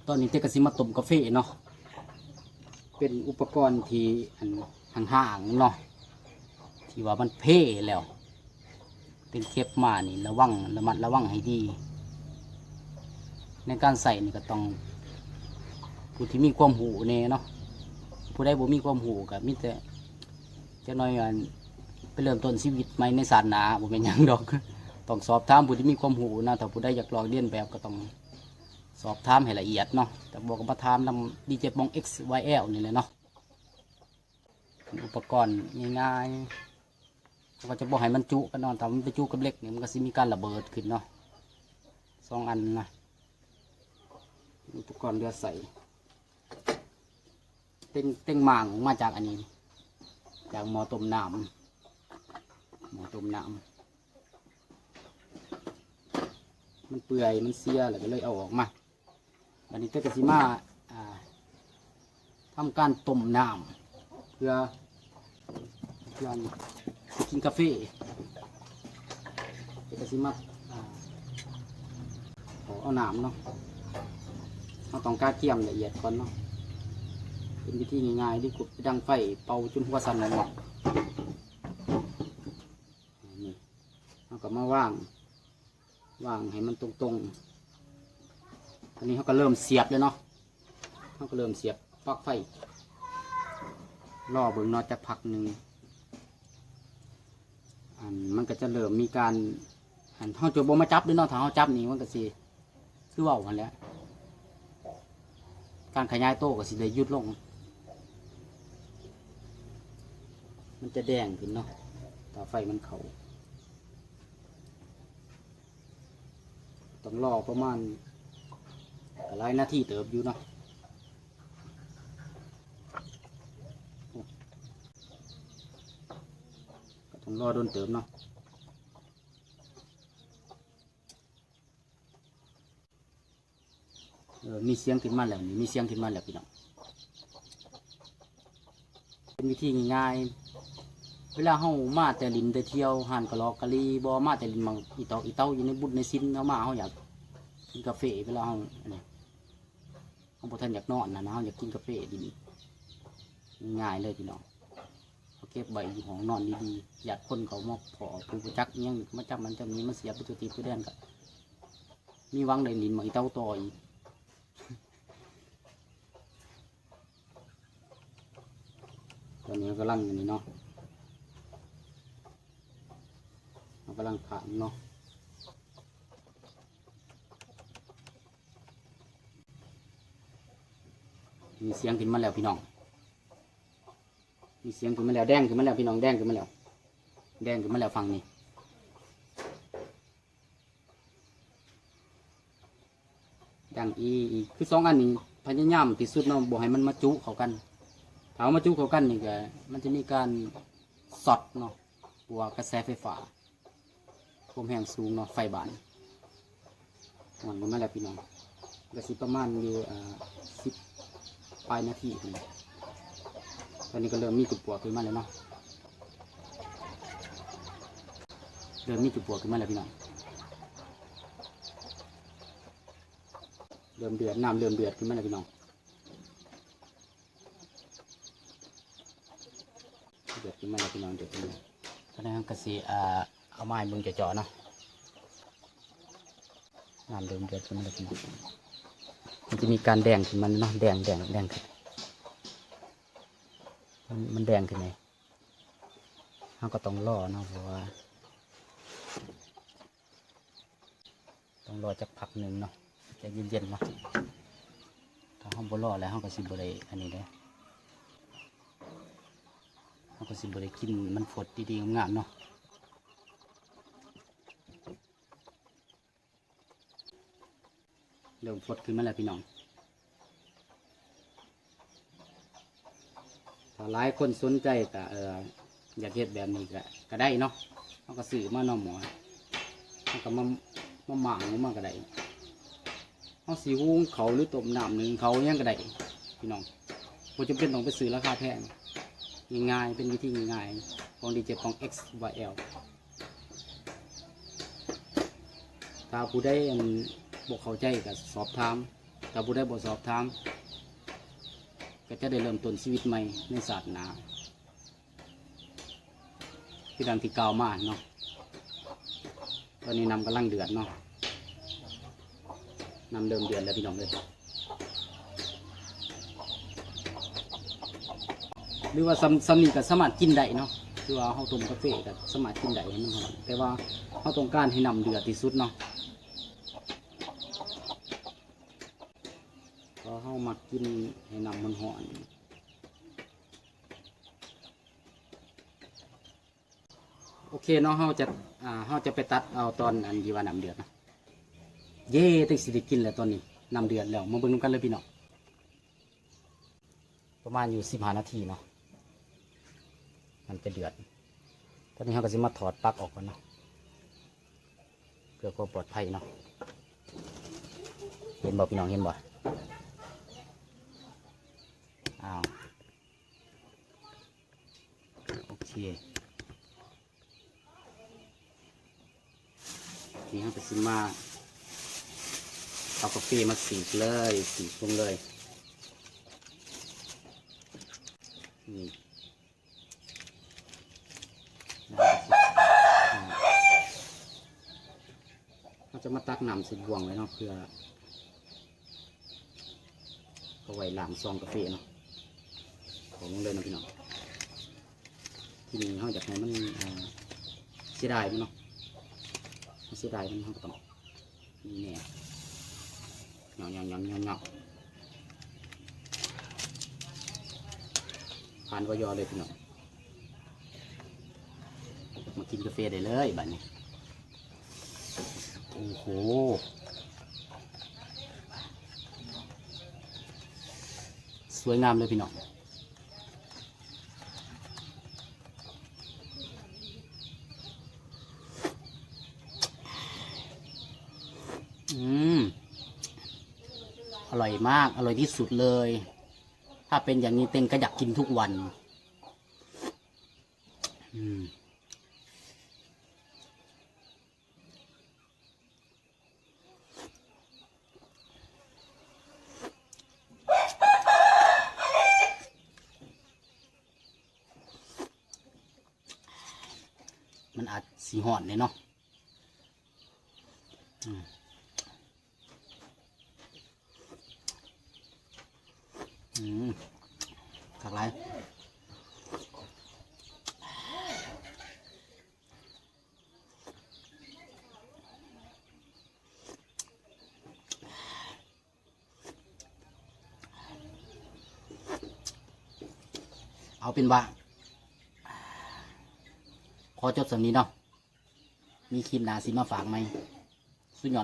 ຕອນນີ້ເຕັກກໍຊິມາຕົ້ມກາເຟເນາະ ເປັນອຸປະກອນທີ່ອັນຫ່າງໆເນາະ ທີ່ວ່າມັນເພແລ້ວ ເຕັກເກັບມານີ້ລະວັງ ລະມັດລະວັງໃຫ້ດີ ໃນການໃຊ້ນີ້ກໍຕ້ອງ ຜູ້ທີ່ມີຄວາມຮູ້ແດ່ເນາະ ຜູ້ໃດບໍ່ມີຄວາມຮູ້ກໍມີແຕ່ ຈັກໜ້ອຍອັນ ໄປເລີ່ມຕົ້ນຊີວິດໃໝ່ໃນຊາດໜ້າ ບໍ່ແມ່ນຫຍັງດອກ ຕ້ອງສອບຖາມຜູ້ທີ່ມີຄວາມຮູ້ນະ ຖ້າຜູ້ໃດຢາກລອກລຽນແບບກໍຕ້ອງສອບຖາມໃຫ້ລະອຽດເນາະ ແຕ່ບໍ່ກໍມາຖາມນຳດີເຈປ່ອງ ເອັກ ວາຍ ແອລ ນີ້ແຫຼະເນາະ ເປັນອຸປະກອນງ່າຍໆ ເຮົາກໍຈະບໍ່ໃຫ້ມັນຈຸກັນເນາະ ຖ້າມັນໄປຈຸກັບເຫຼັກນີ້ ມັນກໍຊິມີການລະເບີດຂຶ້ນເນາະ ສອງອັນນະ ເປັນອຸປະກອນເຫຼືອໃຊ້. ເຕັງ ເຕັງໝ່າງອອກມາຈາກອັນນີ້ ຈາກໝໍ້ຕົ້ມນ້ຳ ໝໍ້ຕົ້ມນ້ຳ ມັນເປື່ອຍ ມັນເສຍ ແລ້ວກໍເລີຍເອົາອອກມາ ບັດນີ້ເຕັກກໍຊິມາ ອ່າ ທຳການຕົ້ມນ້ຳ ເພື່ອ ເພື່ອຊິກິນກາເຟ ເປັນກະຊິມັກ ອ່າ ເອົານ້ຳເນາະ ເຮົາຕ້ອງກະກຽມລະອຽດກ່ອນເນາະ ເປັນວິທີງ່າຍໆ ດີກວ່າໄປດັງໄຟເປົ່າຈົນຫົວສັ່ນງອກໆ ນີ້ ເຮົາກໍມາວາງ ວາງໃຫ້ມັນຕົງໆ ອັນນີ້ເຮົາກໍເລີ່ມສຽບແລ້ວເນາະ ເຮົາກໍເລີ່ມສຽບປລັກໄຟ ລໍເບິ່ງເນາະ ຈັກພັກໜຶ່ງ ອັນ ມັນກໍຈະເລີ່ມມີການ ອັນ ເຮົາຈະບໍ່ມາຈັບເດ້ເນາະ ຖ້າເຮົາຈັບນີ້ມັນກໍຊິ ຄືເວົ້າຫັ້ນແຫຼະ ການຂະຫຍາຍໂຕກໍຊິໄດ້ຢຸດລົງ ມັນຈະແດງຂຶ້ນເນາະ ຖ້າໄຟມັນເຂົ້າ ຕ້ອງລໍປະມານ ກໍຫຼາຍນາທີເຕີບຢູ່ເນາະ ກໍຕ້ອງລໍດົນເຕີບເນາະ ເອີ ມີສຽງຂຶ້ນມາແລ້ວນີ້ ມີສຽງຂຶ້ນມາແລ້ວພີ່ນ້ອງ ເປັນວິທີງ່າຍໆ ເວລາເຮົາມາແຕ່ຫຼິ້ນແຕ່ທ່ຽວ ຮ້ານກະຫຼອກກະຫຼີ ບໍ່ ມາແຕ່ຫຼິ້ນໝາກອີຕອກອີເຕົາ ຢູ່ໃນບຸນໃນສິນ ເຮົາມາ ເຮົາຢາກກິນກາເຟ ເວລາເຮົາອັນນີ້ ເຮົາບໍ່ທັນຢາກນອນຫັ້ນນະ ເຮົາຢາກກິນກາເຟ ດິນ ງ່າຍເລີຍພີ່ນ້ອງ ເຮົາເກັບໄວ້ຢູ່ຫ້ອງນອນດີໆ ຢ້ານຄົນເຂົາມາພໍ້ ຜູ້ບໍ່ຈັກອີ່ຫຍັງ ມາຈັບນັ້ນຈັບນີ້ ມາສຽບໄປຕົວຕີບຕົວແດນ ກໍມີຫວັງໄດ້ຫຼິ້ນໝາກອີເຕົາຕໍ່ອີກ. ຕອນນີ້ເຮົາກຳລັງອັນນີ້ເນາະ ເຮົາກຳລັງຂາງເນາະ ມີສຽງຂຶ້ນມາແລ້ວພີ່ນ້ອງ ມີສຽງຂຶ້ນມາແລ້ວ ແດງຂຶ້ນມາແລ້ວພີ່ນ້ອງ ແດງຂຶ້ນມາແລ້ວ ແດງຂຶ້ນມາແລ້ວຝັ່ງນີ້ ດັ່ງອີ ອີ ຄືສອງອັນນີ້ພະຍາຍາມທີ່ສຸດເນາະ ບໍ່ໃຫ້ມັນມາຈຸເຂົ້າກັນ ຖ້າເອົາມາຈຸເຂົ້າກັນນີ້ກໍມັນຈະມີການຊັອດເນາະ ເພາະວ່າກະແສໄຟຟ້າ ຄວາມແຮງສູງເນາະ ໄຟບ້ານ ຮ້ອນຂຶ້ນມາແລ້ວພີ່ນ້ອງ ກໍຊິປະມານຢູ່ ເອີ ສິບປາຍນາທີພຸ້ນແຫຼະ ຕອນນີ້ກໍເລີ່ມມີຈຸບປວກຂຶ້ນມາແລ້ວເນາະ ເລີ່ມມີຈຸບປວກຂຶ້ນມາແລ້ວພີ່ນ້ອງ ເລີ່ມເດືອດ ນ້ຳເລີ່ມເດືອດຂຶ້ນມາແລ້ວພີ່ນ້ອງ ເດືອດຂຶ້ນມາແລ້ວພີ່ນ້ອງ ເດືອດຂຶ້ນມາ ຕອນນີ້ເຮົາກໍຊິ ອ່າ ເອົາມາໃຫ້ເບິ່ງເຈາະໆເນາະ ນ້ຳເລີ່ມເດືອດຂຶ້ນມາແລ້ວພີ່ນ້ອງ ມັນຈະມີການແດງຂຶ້ນມາເນາະ ແດງ ແດງ ແດງຂຶ້ນ ມັນ ມັນແດງຂຶ້ນເດ ເຮົາກໍຕ້ອງລໍເນາະ ເພາະວ່າ ຕ້ອງລໍຈັກພັກໜຶ່ງເນາະ ໃຈເຢັນໆເນາະ ຖ້າເຮົາບໍ່ລໍແລ້ວ ເຮົາກໍຊິບໍ່ໄດ້ອັນນີ້ເດ້ ເຮົາກໍຊິບໍ່ໄດ້ກິນມັນຟົດດີໆງາມໆເນາະ ເລີ່ມຟົດຂຶ້ນມາແລ້ວພີ່ນ້ອງ ຖ້າຫຼາຍຄົນສົນໃຈກະ ເອີ ຢາກເຮັດແບບນີ້ກະ ກະໄດ້ເນາະ ເຮົາກະຊື້ມາເນາະໝໍ້ ເຮົາກະມາ ມາໝ່າງອອກມາກະໄດ້ ເຮົາຊິຫຸງເຂົ້າ ຫຼື ຕົ້ມນ້ຳໜຶ້ງເຂົ້າຫຍັງກະໄດ້ພີ່ນ້ອງ ບໍ່ຈຳເປັນຕ້ອງໄປຊື້ລາຄາແພງ ງ່າຍໆ ເປັນວິທີງ່າຍໆ ຂອງດີເຈປ່ອງ ເອັກ ວາຍ ແອລ ຖ້າຜູ້ໃດ ອັນ ບໍ່ເຂົ້າໃຈກະສອບຖາມ ຖ້າຜູ້ໃດບໍ່ສອບຖາມ ກໍຈະໄດ້ເລີ່ມຕົ້ນຊີວິດໃໝ່ໃນຊາດໜ້າ ຄືດັ່ງທີ່ກ່າວມາເນາະ. ຕອນນີ້ນ້ຳກຳລັງເດືອດເນາະ ນ້ຳເລີ່ມເດືອດແລ້ວພີ່ນ້ອງເອີຍ. ຫຼືວ່າສ່ຳ ສ່ຳນີ້ກໍສາມາດກິນໄດ້ເນາະ ຄືວ່າເຮົາຕົ້ມກາເຟກໍສາມາດກິນໄດ້ໃຫ້ມັນຮ້ອນ ແຕ່ວ່າເຮົາຕ້ອງການໃຫ້ນ້ຳເດືອດທີ່ສຸດເນາະ ເພາະເຮົາມັກກິນໃຫ້ນ້ຳມັນຮ້ອນ. ໂອເຄເນາະ ເຮົາຈະ ອ່າ ເຮົາຈະໄປຕັດເອົາຕອນອັນທີ່ວ່ານ້ຳເດືອດເນາະ. ເຢ້ ຈັ່ງຊິໄດ້ກິນແລ້ວຕອນນີ້ ນ້ຳເດືອດແລ້ວ ມາເບິ່ງນຳກັນເລີຍພີ່ນ້ອງ. ປະມານຢູ່ສິບຫ້ານາທີເນາະ ມັນຈະເດືອດ. ຕອນນີ້ເຮົາກໍຊິມາຖອດປັກອອກກ່ອນເນາະ ເພື່ອຄວາມປອດໄພເນາະ. ເຫັນບໍ່ພີ່ນ້ອງ ເຫັນບໍ່? ອ້າວ ໂອເຄ ນີ້ເຮົາກໍຊິມາເອົາກາເຟມາສີກເລີຍ ສີກລົງເລີຍ ນີ້. ເຮົາຈະມາຕັກນ້ຳໃສ່ບ່ວງໄວ້ເນາະ ເພື່ອເອົາໄວ້ລ້າງຊອງກາເຟເນາະ ເອົາລົງເລີຍເນາະພີ່ນ້ອງ. ທີນີ້ເຮົາຢາກໃຫ້ມັນ ເອີ ເສຍດາຍມັນເນາະ ເສຍດາຍມັນ ເຮົາກໍຕ້ອງ ນີ້ແນ່ ຫຍໍ້ໆໆໆ ຜ່ານວໍ່ໆ ເລີຍພີ່ນ້ອງ. ມາກິນກາເຟໄດ້ເລີຍບາດນີ້. ໂອ້ໂຫ ສວຍງາມເລີຍພີ່ນ້ອງ. ອືມ ອະລ່ອຍມາກ ອະລ່ອຍທີ່ສຸດເລີຍ. ຖ້າເປັນຢ່າງນີ້ເຕັງກໍຢາກກິນທຸກວັນ. ອືມ ມັນອາດຊິຮ້ອນເດ້ເນາະ. ອືມ ອືມ ຄັກຫຼາຍ. ເອົາເປັນວ່າ ຂໍຈົບສ່ຳນີ້ເນາະ. ມີຄລິບໜ້າຊິມາຝາກໃໝ່. ສຸດຍອດເລີຍ.